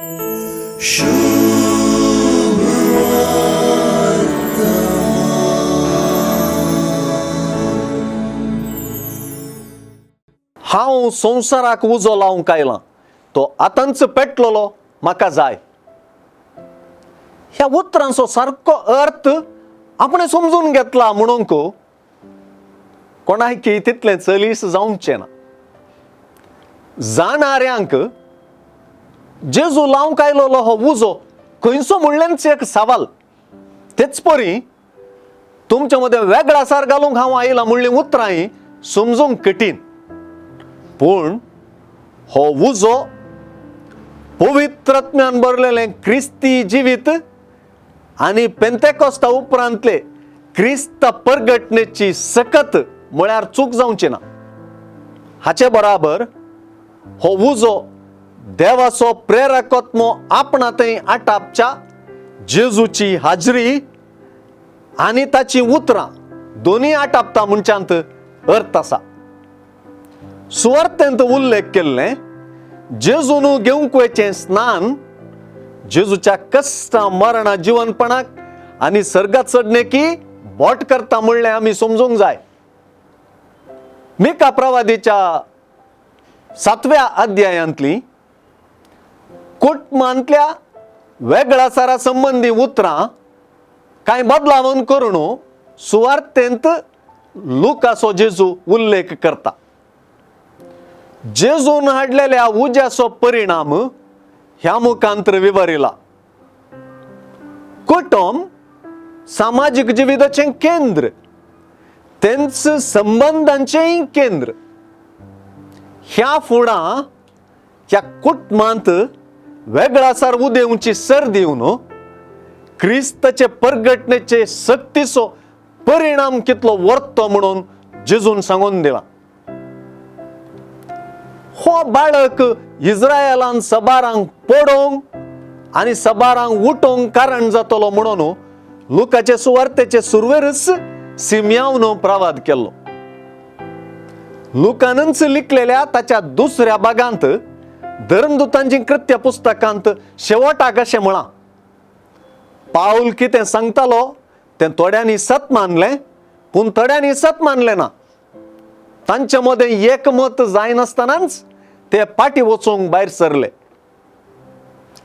हांव संवसाराक उजो लावंक आयलां, तो आतांच पेटलेलो म्हाका जाय. ह्या उतरांचो सारको अर्थ आपणें समजून घेतला म्हणूंक कोणायकी तितलें चलीस जावचें ना. जाणाऱ्यांक जेजू लावंक आयलोलो हो उजो खंयचो म्हणलेंच एक सवाल. तेच परी तुमच्या मदें वेगळासार घालूंक हांव आयलां म्हणलीं उतरांय समजूंक कठीण. पूण हो उजो पवित्रत्म्यान भरलेलें क्रिस्ती जिवीत आनी पेंतेकोस्ता उपरांतले क्रिस्त परगटणेची सकत म्हळ्यार चूक जावची ना. हाचे बराबर हो उजो देवाचो प्रेरकत्मो आपणा थंय आटापच्या जेजूची हाजरी आनी ताची उतरां दोनूय आटापता म्हणच्यांत अर्थ आसा. सुवार्थेंत उल्लेख केल्लें जेजून घेवंक वयचें स्नान जेजूच्या कश्टां मरणा जिवनपणाक आनी सर्गात चडणेकी बोट करता म्हणलें आमी समजूंक जाय. मिका प्रवादीच्या 7व्या अध्यायांतली कुटुंबांतल्या वेगळासारा संबंदी उतरां कांय बदलावन करून सुवार्थेंत लुकाचो जेजू उल्लेख करता. जेजून हाडलेल्या उज्याचो परिणाम ह्या मुखांतर विवरिला. कुटुंब सामाजीक जिविताचें केंद्र, तेंच संबंदांचेंय केंद्र. ह्या फुडां ह्या कुटुंबांत वेगळासार उदेवची सर दिवन क्रिस्ताचे परगटणेचे सक्तीचो परिणाम कितलो वर्तो म्हणून जेजून सांगून दिला. हो बाळक इस्रायलान सबारांक पडोवंक आनी सबारांक उठोवंक कारण जातलो म्हणून लुकाचे सुवार्तेचे सुरवेरच सिमयावन प्रवाद केल्लो. लुकानच लिखलेल्या ताच्या दुसऱ्या भागांत धर्मदूतांची कृत्य पुस्तकांत शेवटाक अशें म्हळां, पावल कितें सांगतालो तें थोड्यांनी सत मानलें पूण थोड्यांनी सत मानलें ना. तांचे मदें एकमत जायनासतनाच ते फाटीं वचूंक भायर सरले.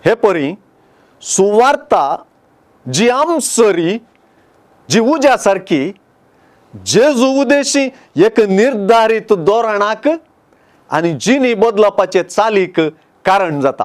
हे परी सुवार्ता जी आमसरी जी उज्या सारकी जेजू उदेशी एक निर्धारीत धोरणाक आनी जिणी बदलपाचे चालीक कारण जाता.